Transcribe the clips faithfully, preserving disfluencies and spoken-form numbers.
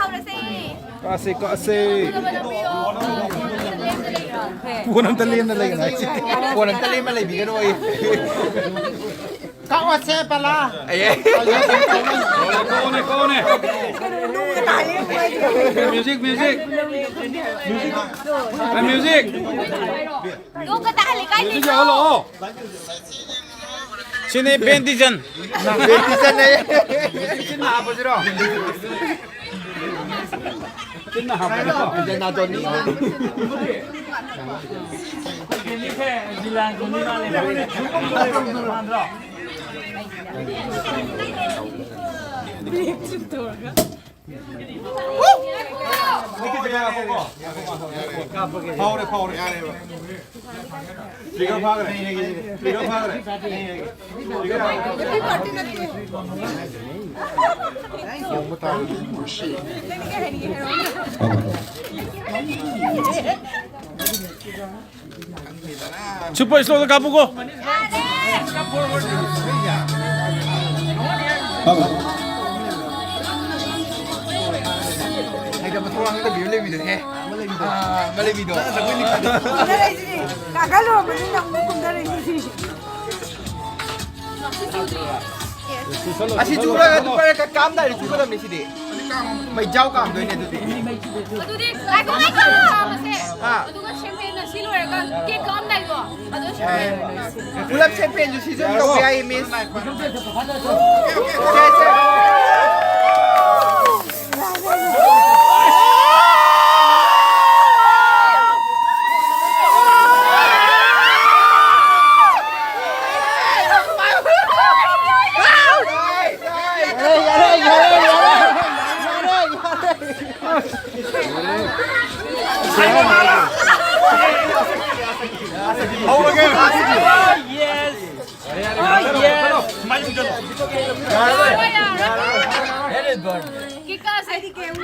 ꯀꯛꯑꯁꯦ, ꯀꯛꯑꯁꯦ꯫ ꯀꯣꯟ ꯑꯝꯇ ꯂꯦꯝꯅ ꯂꯩꯒꯅꯣ ꯍꯥꯏꯁꯦ꯫ ꯀꯣꯟ ꯑꯝꯇ ꯂꯦꯝꯅ ꯂꯩꯕꯤꯒꯅꯣ ꯑꯩ꯫ ꯀꯛꯑꯁꯦ ꯄꯂꯥ꯫ ꯑꯩ, ꯑꯩ꯫ ꯀꯣꯟꯅꯦ, ꯀꯣꯟꯅꯦ꯫ Music, music꯫ Music꯫ ꯑ, music꯫ ꯅꯣꯡꯒ ꯇꯥꯍꯜꯂꯤ ꯀꯥꯏꯗꯩꯅꯣ? Music ꯌꯥꯎꯍꯜꯂꯛꯑꯣ꯫ ꯁꯤꯅꯤ ꯕꯦꯟꯗꯤꯖꯟ꯫ ꯕꯦꯟꯗꯤꯖꯟ ꯑꯌꯦ꯫ ꯆꯤꯟꯅ ꯍꯥꯞꯄꯁꯤꯔꯣ? ꯆꯤꯟꯅ ꯍꯥꯞꯄꯁꯤꯔꯣ? ꯕꯦꯟꯗꯤꯖꯟ ꯅꯥꯇꯣꯟꯅꯤ꯫ ꯐꯥꯎꯔꯦ, ꯐꯥꯎꯔꯦ꯫ ꯐꯤꯒꯔ ꯐꯥꯈ꯭ꯔꯦ꯫ ꯐꯤꯒꯔ ꯐꯥꯈ꯭ꯔꯦ꯫ ꯁꯨꯄꯔ ꯏꯁꯂꯣꯗ ꯀꯥꯞꯄꯨꯀꯣ꯫ ꯍꯥꯏꯗ ꯃꯊꯧ ꯉꯥꯡꯗꯕꯤ ꯑꯃ ꯂꯩꯕꯤꯗꯣꯍꯦ꯫ ꯑꯥ, ꯑꯃ ꯂꯩꯕꯤꯗꯣ꯫ ꯀꯨꯝꯊꯔꯛꯏꯁꯤꯗꯤ꯫ ꯀꯥꯈꯠꯂꯨꯔꯕꯅꯤꯅ ꯑꯃꯨꯛ ꯀꯨꯝꯊꯔꯛꯏꯁꯤꯗꯤ꯫ ꯑꯁꯤ ꯆꯨꯔꯒ ꯑꯗꯨꯝ ꯄꯥꯏꯔꯒ ꯀꯥꯝꯗꯥꯏꯗ ꯆꯨꯒꯗꯕꯅꯤ ꯁꯤꯗꯤ꯫ ꯃꯩꯖꯥꯎ ꯀꯥꯝꯗꯣꯏꯅꯦ ꯑꯗꯨꯗꯤ꯫ ꯑꯗꯨꯗꯤ ꯉꯥꯏꯈꯣ, ꯉꯥꯏꯈꯣ꯫ ꯑꯥ꯫ ꯑꯗꯨꯒ ꯁꯦꯝꯄꯦꯟꯅ ꯁꯤ ꯂꯣꯏꯔꯒ ꯀꯦꯛ ꯀꯛꯑꯝꯗꯥꯏꯗꯣ ꯑꯗꯨ ꯁꯦꯝꯄꯦꯟ꯫ ꯄꯨꯂꯞ ꯁꯦꯝꯄꯦꯟꯁꯨ ꯁꯤꯖꯟ ꯇꯧꯕ ꯌꯥꯏꯌꯦ, ꯃꯤꯁ꯫ ꯁꯦ, ꯁꯦ꯫ ꯍꯧꯔꯒꯦ꯫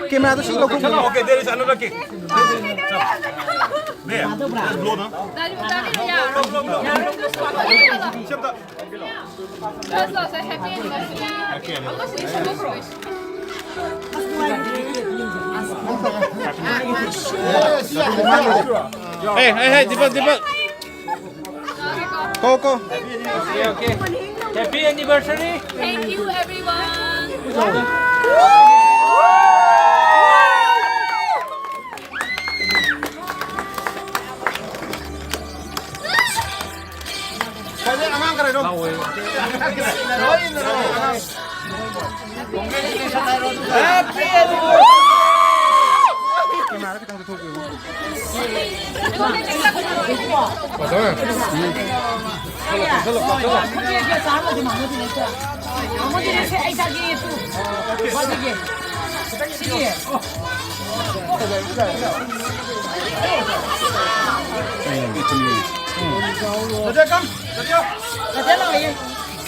ꯀꯦꯃꯦꯔꯥꯗꯣ ꯁꯤ ꯂꯧꯊꯣꯛꯄꯤꯌꯨ꯫ Okay, there is another cake. There is another cake. There. Just blow, no? ꯁꯤ ꯑꯝꯇ꯫ Just blow, say happy anniversary. Happy anniversary. ꯑꯃꯁꯨ ꯏꯁꯤꯜꯂꯨꯈ꯭ꯔꯣ꯫ Hey, hey, hey, Deepak, Deepak. Go, go. Okay, okay. Happy anniversary. Thank you, everyone.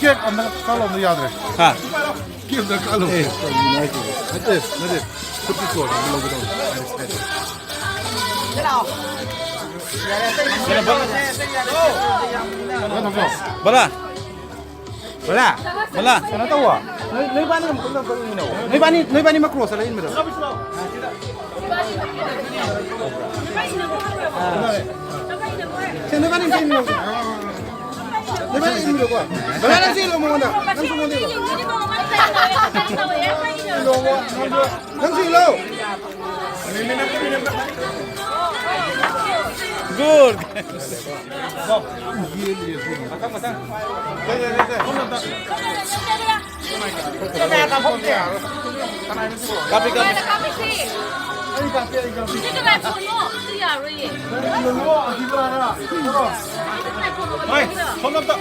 Cake ꯑꯝꯇ ꯀꯛꯂꯝꯕ ꯌꯥꯗ꯭ꯔꯦ꯫ ꯍꯥ? Cake ꯑꯝꯇ ꯀꯛꯂꯝꯕ꯫ ꯑꯦ, ꯀꯔꯤꯅꯣ ꯍꯥꯏꯁꯤꯕꯣ? ꯅꯠꯇꯦ, ꯅꯠꯇꯦ꯫ ꯈꯨꯠꯇꯤ ꯆꯣꯠꯂꯦ, ꯑꯝꯇ ꯂꯧꯒꯦ ꯇꯧꯅꯤ꯫ ꯕꯂꯥ, ꯕꯂꯥ, ꯕꯂꯥ, ꯀꯩꯅꯣ ꯇꯧꯋꯣ꯫ ꯅꯣꯏ, ꯅꯣꯏꯕꯥꯅꯤ ꯑꯃꯨꯛꯇꯪ ꯀꯛ-, ꯀꯛ-, ꯏꯟꯃꯤꯟꯅꯧ꯫ ꯅꯣꯏꯕꯥꯅꯤ, ꯅꯣꯏꯕꯥꯅꯤ ꯑꯃ cross ꯆꯠꯂ ꯏꯟꯕꯗꯣ꯫ ꯁꯦ, ꯅꯣꯏꯕꯥꯅꯤ ꯑꯃ ꯏꯟꯃꯤꯟꯅꯧ꯫ ꯅꯣꯏꯕꯥꯅꯤ ꯏꯟꯃꯤꯟꯅꯧꯀꯣ꯫ ꯕꯂꯥ, ꯅꯪꯁꯨ ꯏꯜꯂꯣ ꯃꯉꯣꯟꯗ꯫ ꯅꯪꯁꯨ ꯃꯉꯣꯟꯗ ꯏꯜꯂꯣ꯫ ꯏꯜꯂꯣ, ꯅꯪꯁꯨ, ꯅꯪꯁꯨ ꯏꯜꯂꯣ꯫ Good. ꯃꯊꯪ, ꯃꯊꯪ꯫ ꯀꯥꯞꯄꯤ, ꯀꯥꯞꯄꯤ꯫ ꯀꯥꯞꯄꯤꯁꯤ꯫ ꯑꯩ ꯀꯥꯞꯄꯤ, ꯑꯩ ꯀꯥꯞꯄꯤ꯫ ꯁꯤꯗꯤ ꯀꯅꯥ ꯐꯣꯟꯅꯣ? ꯑꯗꯨ ꯌꯥꯔꯣꯏꯌꯦ꯫ ꯌꯦꯡꯉꯣ, ꯑꯁꯤꯗ ꯍꯥꯏꯔ꯫ ꯍꯣꯏ, ꯁꯣꯝꯗ ꯑꯝꯇ꯫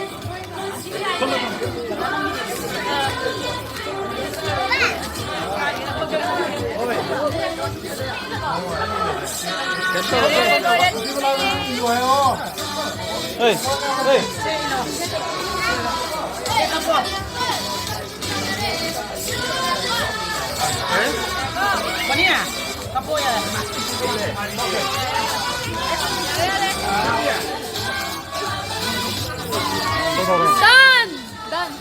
Done! Done!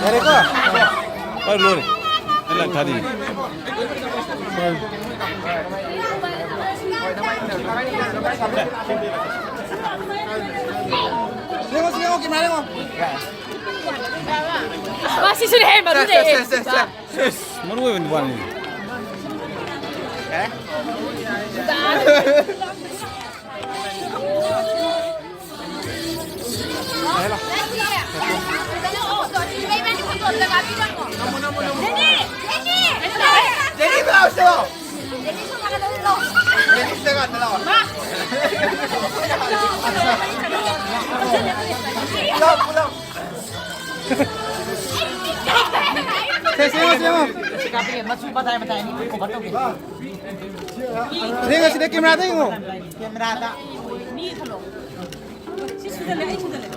ꯌꯥꯔꯦꯀꯣ? ꯍꯣꯏ, ꯂꯣꯏꯔꯦ꯫ ꯑꯩ ꯂꯪ ꯊꯥꯗꯤ꯫ ꯌꯦꯡꯉꯣ, ꯁꯤ ꯌꯦꯡꯉꯣ, ꯀꯦꯃꯦꯔꯥ ꯌꯦꯡꯉꯣ꯫ ꯃꯥ ꯁꯤꯁꯨꯅꯦꯍꯦ, ꯃꯔꯨꯅꯦ꯫ ꯁꯦ, ꯁꯦ, ꯁꯦ, ꯁꯦ꯫ ꯏꯁ, ꯃꯔꯨ ꯑꯣꯏꯕ ꯅꯨꯄꯥꯅꯤ꯫ ꯁꯦ, ꯁꯦ, ꯌꯦꯡꯉꯣ, ꯁꯦ, ꯌꯦꯡꯉꯣ꯫ ꯃꯆꯨ ꯃꯇꯥꯏ ꯃꯇꯥꯏ ꯑꯅꯤ ꯀꯣꯚꯔ ꯇꯧꯒꯦ꯫ ꯌꯦꯡꯉꯣ, ꯁꯤꯗ ꯀꯦꯃꯦꯔꯥꯗ ꯌꯦꯡꯉꯣ꯫ ꯀꯦꯃꯦꯔꯥꯗ꯫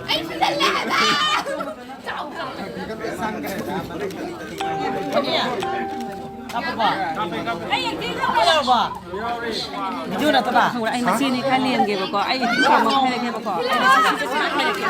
ꯑꯩ ꯁꯤꯗ ꯂꯩ ꯍꯥꯏꯕ꯫ ꯀꯥꯞꯄꯕꯣ? ꯀꯥꯞꯄꯕꯣ? ꯚꯤꯗꯤꯑꯣ ꯅꯠꯇꯕ? ꯈꯪꯕ꯭ꯔꯥ? ꯑꯩ ꯃꯆꯦꯅꯤ ꯈꯔ ꯂꯦꯝꯒꯦꯕꯀꯣ꯫ ꯑꯩ ꯚꯤꯗꯤꯑꯣ ꯑꯃ ꯍꯥꯏꯔꯛꯀꯦꯕꯀꯣ꯫ ꯑꯩꯅ ꯁꯤꯁꯦ ꯁꯨꯃꯥꯏꯅ ꯍꯥꯏꯔꯛꯀꯦ꯫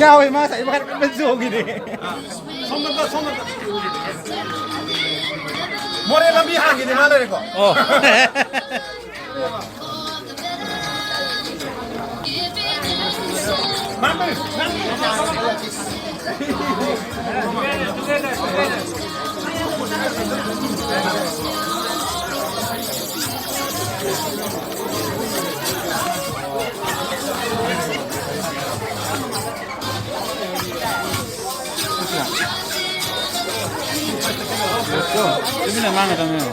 ꯌꯥꯎꯋꯦ, ꯃꯥ ꯉꯁꯥꯏ ꯃꯈꯥꯗ ꯀꯟꯅ ꯆꯣꯡꯉꯤꯅꯦ꯫ ꯁꯣꯝꯗ, ꯁꯣꯝꯗ꯫ ꯃꯣꯔꯦ ꯂꯝꯕꯤ ꯍꯥꯡꯈꯤꯅꯤ ꯃꯥ ꯂꯩꯔꯦꯀꯣ꯫ ꯑꯣ꯫ ꯇꯨꯃꯤꯟꯅ ꯉꯥꯡꯒꯗꯕꯅꯦ꯫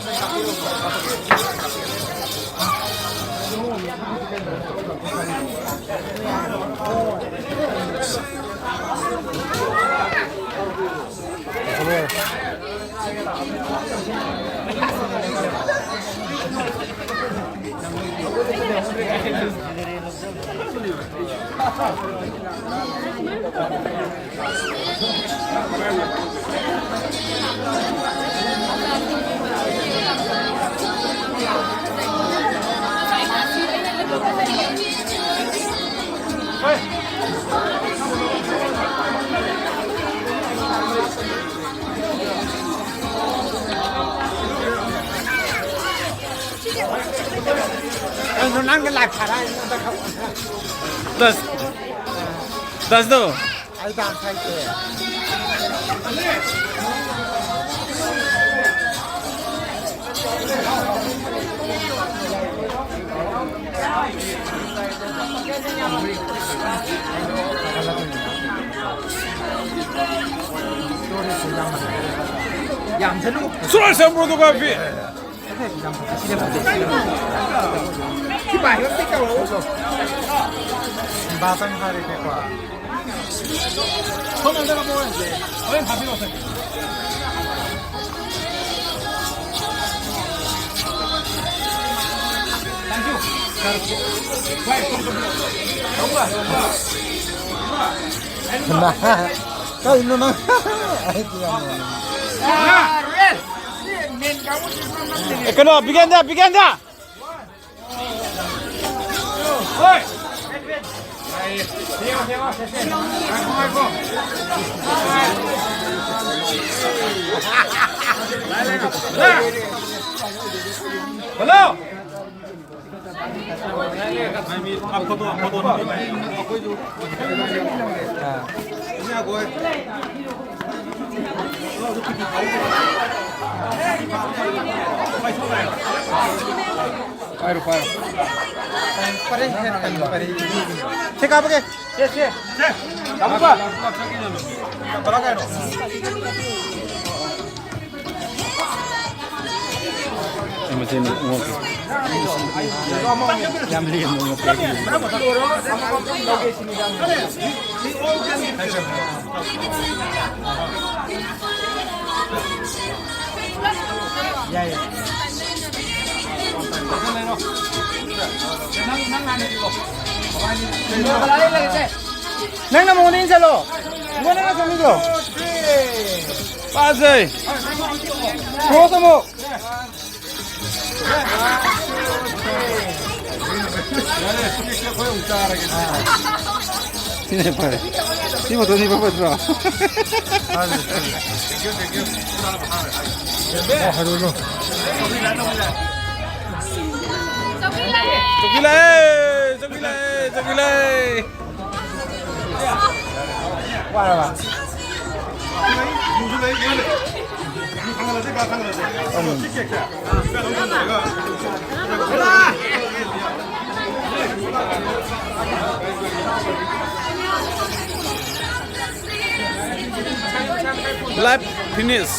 ꯅꯪꯒ ꯂꯥꯏ ꯐꯥꯔꯛꯑꯅꯤ꯫ ꯗꯁ ꯗꯁꯗꯣ ꯑꯩ ꯗꯥꯟꯁ ꯍꯩꯇꯦ꯫ ꯌꯥꯝꯁꯅꯨ꯫ ꯁꯣꯔ ꯁꯦꯝꯕ꯭ꯔꯣ ꯑꯗꯨꯒ ꯐꯤ? ꯁꯤ ꯄꯥꯏꯔꯣ, ꯁꯤ ꯇꯧꯔꯣ꯫ ꯕꯥꯇꯪ ꯍꯥꯏꯔꯒꯦꯀꯣ꯫ ꯁꯣꯝꯗ ꯑꯃꯨꯛ ꯑꯣꯏꯔꯁꯦ꯫ ꯍꯣꯔꯦꯟ ꯊꯥꯕꯤꯔꯛꯑꯣꯁꯦ꯫ Thank you꯫ ꯀꯩꯅꯣ ꯅꯪ? ꯑꯩꯗꯤ ꯌꯥꯝ ꯅꯨꯡꯉꯥꯏ꯫ ꯀꯩꯅꯣ, ꯕꯤꯒꯦꯟꯗ, ꯕꯤꯒꯦꯟꯗ! ꯍꯜꯂꯣ! ꯄꯥꯏꯔꯣ, ꯄꯥꯏꯔꯣ꯫ ꯄꯔꯦꯡ ꯍꯦꯛ ꯊꯝꯃꯣ, ꯄꯔꯦꯡ꯫ ꯁꯦ, ꯀꯥꯞꯄꯒꯦ꯫ ꯁꯦ, ꯁꯦ꯫ ꯁꯦ꯫ ꯀꯥꯞꯄꯨꯀꯣ꯫ ꯀꯃꯥꯏ ꯀꯥꯏꯅꯣ? ꯌꯥꯝ ꯂꯦꯝꯅ ꯉꯣꯛꯄ꯫ ꯌꯥꯏ꯫ ꯅꯪ, ꯅꯪ ꯍꯥꯟꯅ ꯏꯜꯂꯣ꯫ ꯅꯪꯅ ꯃꯉꯣꯟꯗ ꯏꯟꯁꯤꯜꯂꯣ꯫ ꯏꯕꯣ, ꯅꯪꯅ ꯆꯪꯕꯤꯈ꯭ꯔꯣ꯫ ꯄꯥꯁꯦ꯫ ꯀ꯭ꯔꯣꯁ ꯑꯃꯨꯛ꯫ ꯁꯤꯅ ꯐꯔꯦ꯫ ꯁꯤ ꯐꯣꯇꯣ ꯁꯤ ꯐꯠꯇ꯭ꯔꯣ? ꯆꯧꯀꯤ ꯂꯥꯛꯑꯦ! ꯆꯧꯀꯤ ꯂꯥꯛꯑꯦ! ꯆꯧꯀꯤ ꯂꯥꯛꯑꯦ! Live finish.